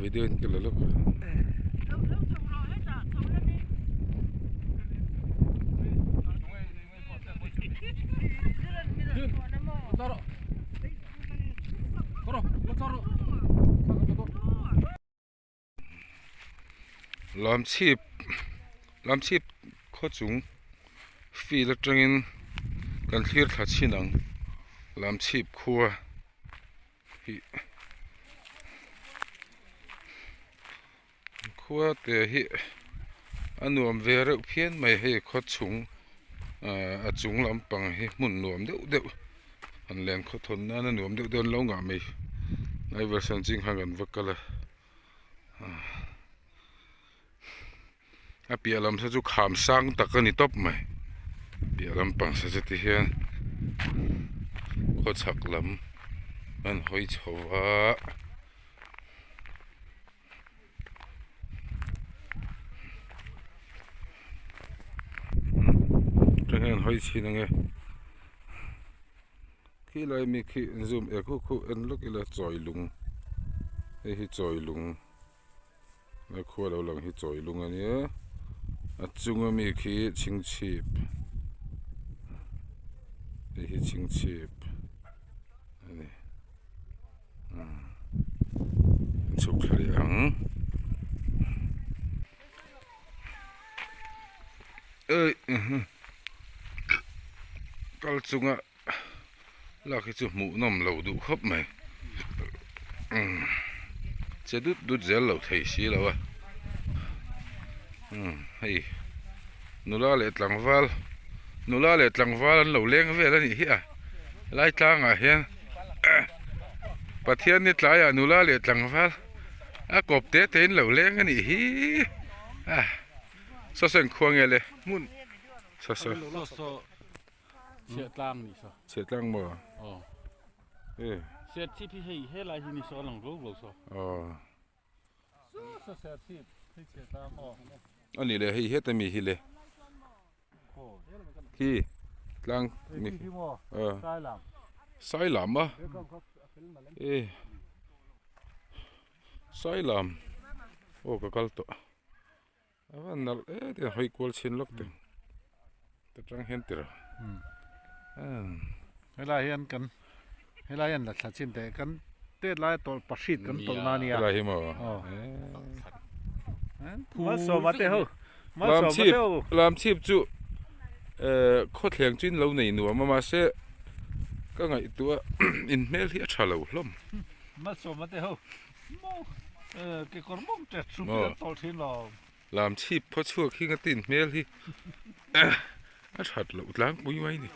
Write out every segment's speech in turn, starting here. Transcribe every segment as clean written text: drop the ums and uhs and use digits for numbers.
Video in ka la lawk a. Lamchhip lamchhip khaw chung field atangin kan thlir thla chhin ang lamchhip khua hi khua te hi a nuam ve reuh phian mai hei khaw chung ah a chung lampang hi hmun nuam deuh deuh an len khaw thawn nan a nuam deuh deuh an lo ngah mai lai version ching khan kan va kal a. A piah lam saw chu kham sang tak a ni tawp mai piah lampang saw chu ti hian khawchhak lam an hawi chho va. Tah hian an hawi chhin ang e khilai mi khi zoom eh khu khu en lawk ila chawi lung hei hi chawi lung a khua lo lang hi chawi lung a nia a chunga mi khi chhingchhip hei hi chhingchhip a ni. Chhuk thla leh ang kal chunga lak hi chu hmuh nawm lo duh khawp mai che dut dut zel lo thei si lo a hei nula leh tlangval nula leh tlangval an lo leng vel a nih hi a lai tlangah hian. Pathian ni tlaiah nula leh tlangval a kawp te te in lo leng a nih hi a saw saw engkhua nge le hmun saw saw saw chhiah tlang ni saw chhiah tlang maw aw e set chip hi hei helai hi ni saw a lang ro ro saw aw saw saw set chip hei chhiah tlang aw a nih leh hei heta mi hi le Khi tlang mi Sailam a e Sailam aw ka kal tawh a va nalh e ti hawi kual chhin lawk teh ta tang hian tira helai hian kan helai hian la thla chin teh kan tet lai tawlh pahrit kan tawlh na nia helai hi maw Malsawma te ho Malsawma te ho Lamchhip chu khawthleng chu in lo nei nuam a mahse ka ngaihtuah in hmel hi a tha lo hlawm Malsawma te ho kekawr mawng tet hrum hi an tawlh thin lo Lamchhip phaw chhuak hi nga tin hmel hi a that loh tlangpui mai ni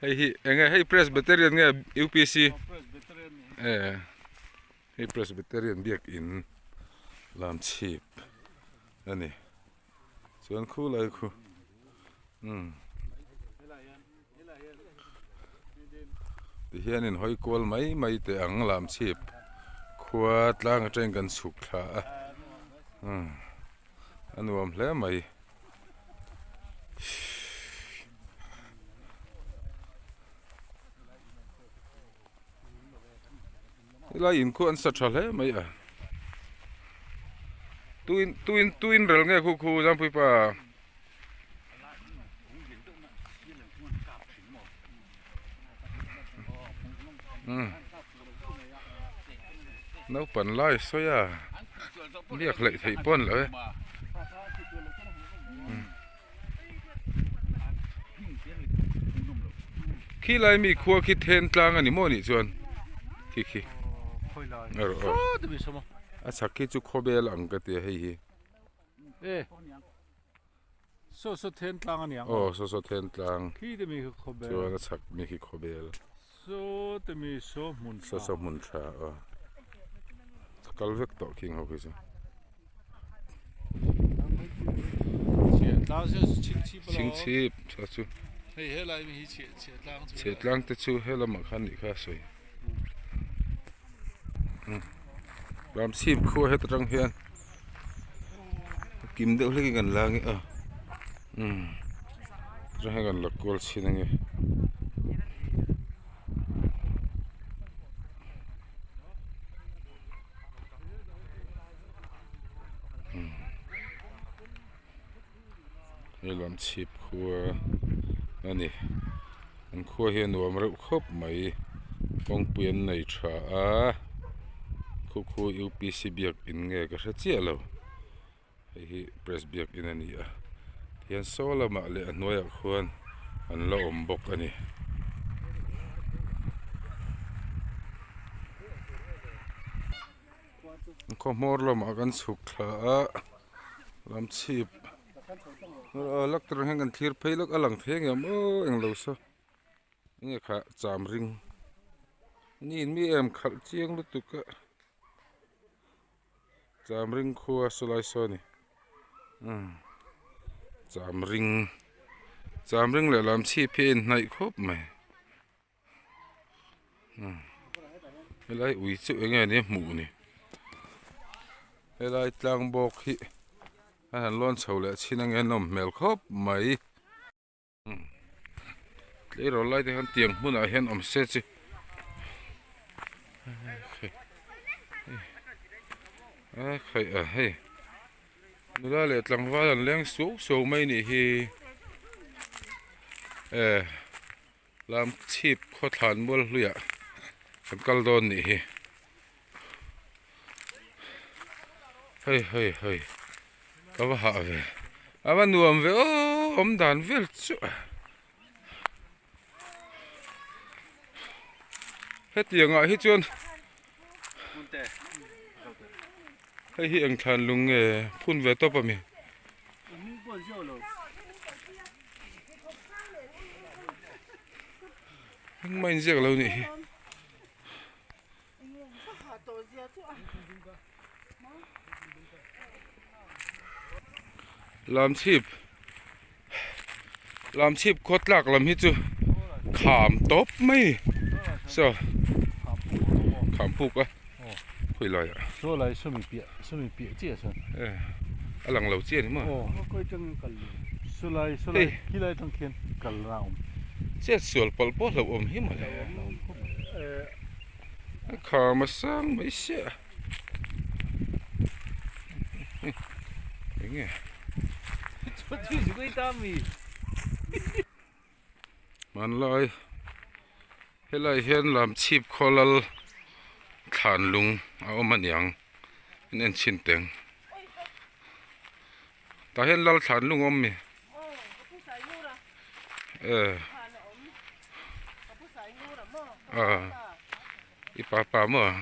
Hei hi enge hei Presbyterian nge UPC e hei Presbyterian biakin lamchhip a ni chuan khu lai khu umm tihianin hawi kual mai mai teh ang lamchhip khua tlang atangin kan chhuk thla a umm a nuam hle mai. Helai in khu an sa tha hle mai a tuin tuin tuin rel nge khu khu Zangpui pa umm naupang lai sawi a biak hleih theih pawh a ni lo e. Khi lai mi khua khi then tlang a ni maw nih chuan khi khi a chhak khi chu khawbel ang ka tia hei hi saw saw then tlang a ni ang aw saw saw then tlang khi te mi khi khawbel chuan a chhak mi khi khawbel saw te mi saw hmun tha saw saw hmun tha aw. kal vek tawh khing ho khi chu. Chhingchhip a chu chhiahtlang te chu he lamah khan nih kha a sawi Ramchhip khua heta tang hian kim deuh hlek in kan la ange a umm atang hian kan la kual chhin ange. Hei lam chhip khua a ni an khua hi a nuam reuh khawp mai kawngpui an nei tha a khu khu U P C biak in nge ka hre chiah lo hei hi press biak in a ni a tihian saw lamah leh a hnuaiah khuan an la awm bawk a ni. Khaw hmawr lamah kan chhuk thla a lam chhip lak tur hian kan thlir phei lawk a lang thei ang em aw englo saw enge kha cham ring ni in mi em khalh chiang lutuk a cham ring khua saw lai saw a ni umm cham ring cham ring leh lam chhip hi a inhnaih khawp mai. Helai ui chu eng nge ni a hmuh ni helai tlang bawk hi a han lawn chho leh chin ange a nawm hmel khawp mai tleirawl lai te khan tiang hmunah hian awm se chu a khaih a hei nula leh tlangval an leng suau suau mai nih hi e. Lam chhip khawthlan mual hluiah kan kal dawn nih hi hei hei hei ka va hah ve a va nuam ve aw awm dan vel chu hetiang ah hi chuan hei hi eng thlan lung nge phun ve tawp ami. Engmah inziak lo nih hi. Lamchhip Lamchhip khaw tlak lam hi chu kham tawp mai saw kham puk a khawi lai ah saw lai sawmi piah sawmi piah chiah sawn e a lang lo chiah a ni maw aw khawi atangin kal lo saw lai saw lai khi lai atang khian kal na a awm chet sual palh pawh hlauh awm hi mawle a kham a sang mai sia eng nge hmanlai Helai hian Lamchhip khaw lal thlan lung a awm a niang an en chhin teng tah hian lal thlan lung a awm mi e a i pa pa maw.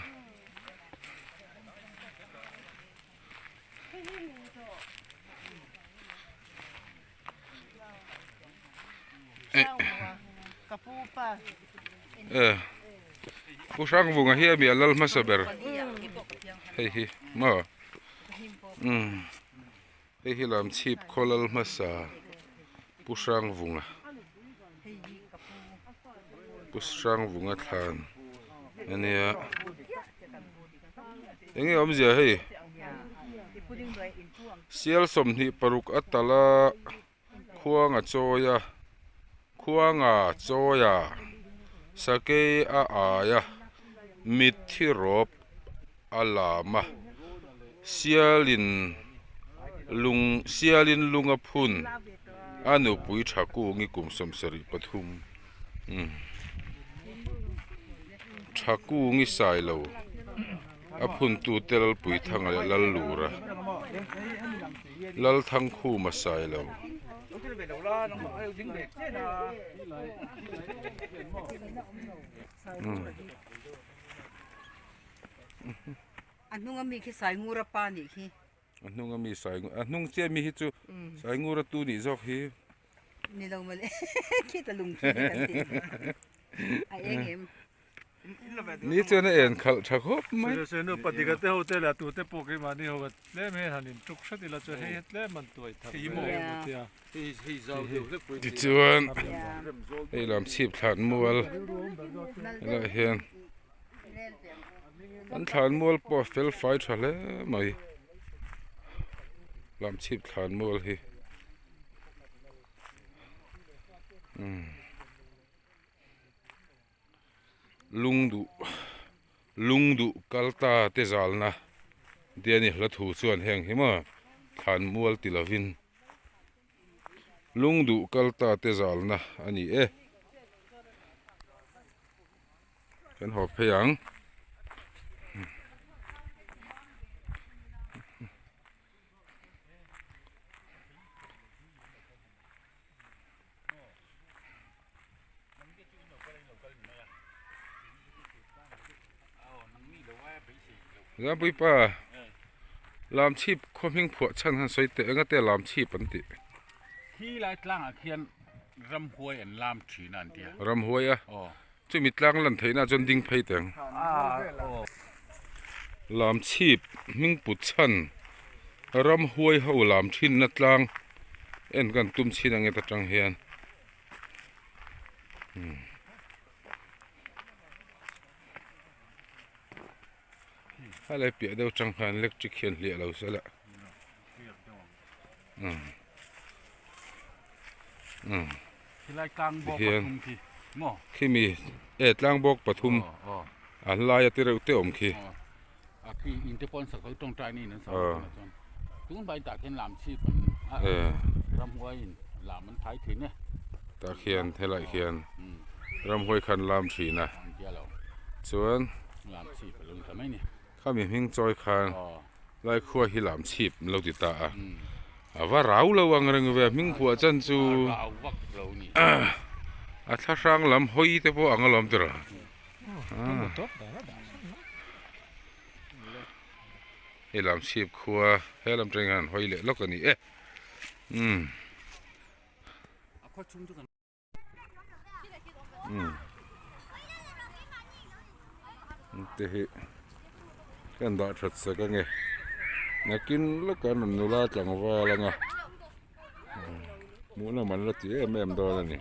Pu Hrangvunga hi a mi a lal hmasa ber hei hi maw umm hei hi Lamchhip khaw lal hmasa Pu Hrangvunga Pu Hrangvunga thlan a nia eng nge awmzia hei sial 26 a talh a khuanga chawi a khuanga chawi a sakei a ai a mitthi rawp a lam a sialin lung sialin lung a phun a nupui tha kungi kum 73 umm tha kungi sailo a phuntu te Lalpuithanga leh Lallura Lalthangkhuma sailo. A hnunga mi khi Saingura pa nih khi. A hnunga mi Sai a hnung chiah mi hi chu Saingura tu nih zawk hi. Ni lo mawle khita lung khi te kan tih a eng em. Ni chuan a en khalh tha khawp mai. Senu patika te ho te leh a tute pawh keimahni ho kha tlem hian han intuk hret ila chuan hei hi tlem an tuai thar ve emaw tia. Tichuan hei lam chhip thlan mual helaiah hian an thlan mual pawh a fel fai tha hle mai lam chhip thlan mual hi umm. Lungduh lungduh kal ta te zalna te a ni hla thu chuan heng hi maw thlan mual ti lovin lungduh kal ta te zalna a ni e kan haw phei ang. Zampuipa Lamchhip khaw hming phuah chhan han sawi teh eng ate Lamchhip an tih. Khi lai tlangah khian ramhuai an lam thin a an ti a. Ramhuai a? Aw. Chumi tlang lan theihna chuan ding phei teh ang. Lamchhip hming put chhan ramhuai ho lam thinna tlang en kan tum chhin ang e ta tang hian. A leh piah deuh tang khan electric hian hliah lo se la tihian khimi e tlang bawk pathum a laia te reuh te awm khi. Tah khian helaiah khian ramhuai khan lam thin a chuan khami hming chawi khan laikhua hi lam chhip an lo ti ta a a va rau lo ang reng ve hming phuah chan chu a thla hrang lam hawi te pawh ang alawm tiraw. Hei lam chhip khua he lam tang hian an hawi leh lawk a ni e umm umm te hi ka han dah that sak ange nakin lawkah an rawn nula tlangval anga hmuh lam an la ti em em dawn a ni.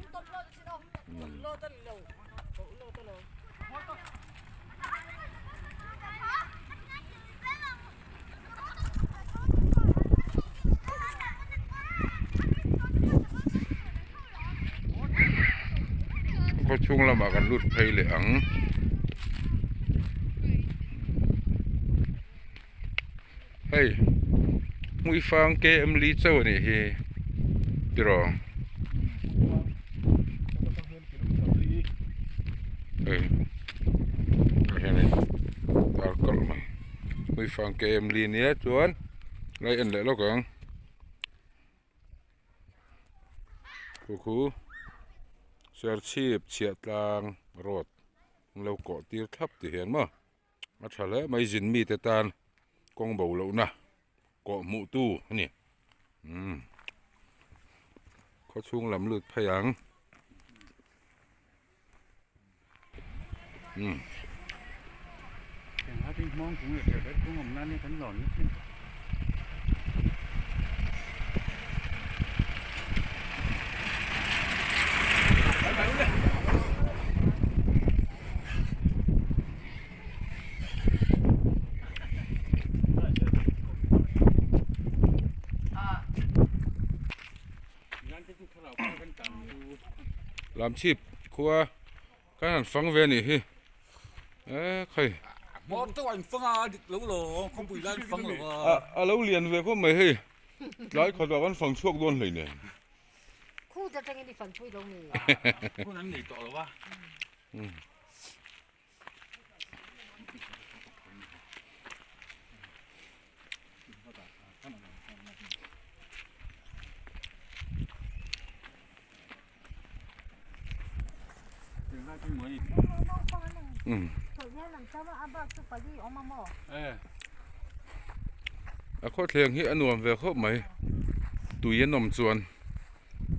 Khaw chhung lamah kan lut phei leh ang. Hei hmuifang KM li chauh a nih hi tiraw hei tah hianin tar kalh mai hmuifang KM li nia chuan lai en leh lawk ang khu khu serchhip chhiah tlang road an lo kawh tir thlap ti hian maw. A tha hle mai zin mite tan kawng bo lohna kawh hmuh tu a ni umm khaw chhung lam lut phei ang umm. Lamchhip khua kan han fang ve a nih hi e khai a lo lian ve khawp mai hei tlai khatah kan fang chhuak dawn hlei nen. A khawthleng hi a nuam ve khawp mai tui a nawm chuan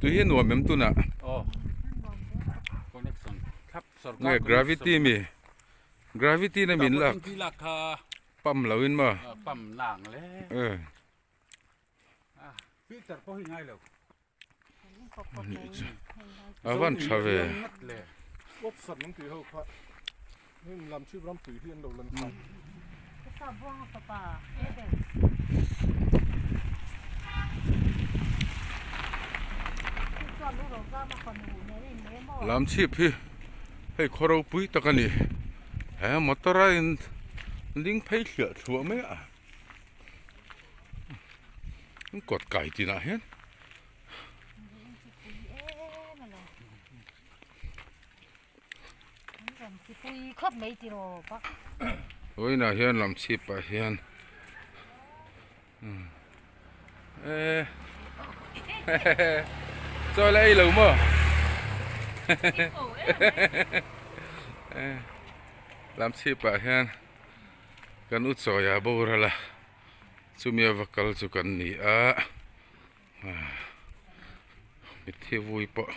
tui hi a nuam em tunah nge gravity mi. Gravity na min lak. Lak kha. Pump lo in maw? Pump nang le. Filter pawh hi ngai lo. A van tha ve. Lam chhip hi hei khaw ropui tak a ni. He motor a in ding phei thliah thluah mai a. An kawt kai tinah hian vawiinah hian lam chhip ah hian eee chaw la ei lo maw lam chhip ah hian kan u chawia boral a. Chumi a va kal chu kan ni a mitthi vui pawh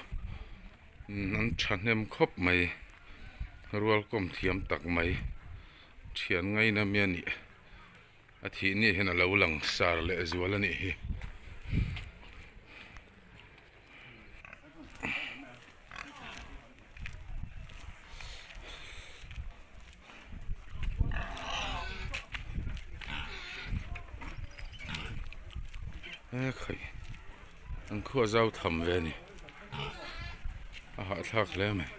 an thahnem khawp mai rual kawm thiam tak mai thian ngaina mi a nih a thih ni hian a lo lang sar leh zual a nih hi. He khai an khuah zau tham ve a ni a hahthlak hle mai.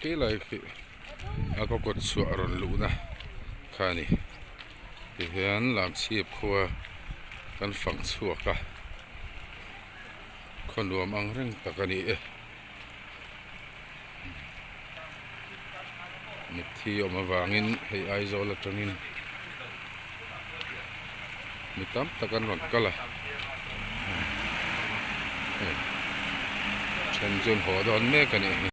Ti lai khi a kaw kawt chhuah rawn luhna kha a ni tihian lamchhip khua kan fang chhuak a khaw nuam ang reng tak a ni e. Mitthi awm avangin hei Aizawl atangin mi tam tak an rawn kal a hei then chu an haw dawn mek a nih hi.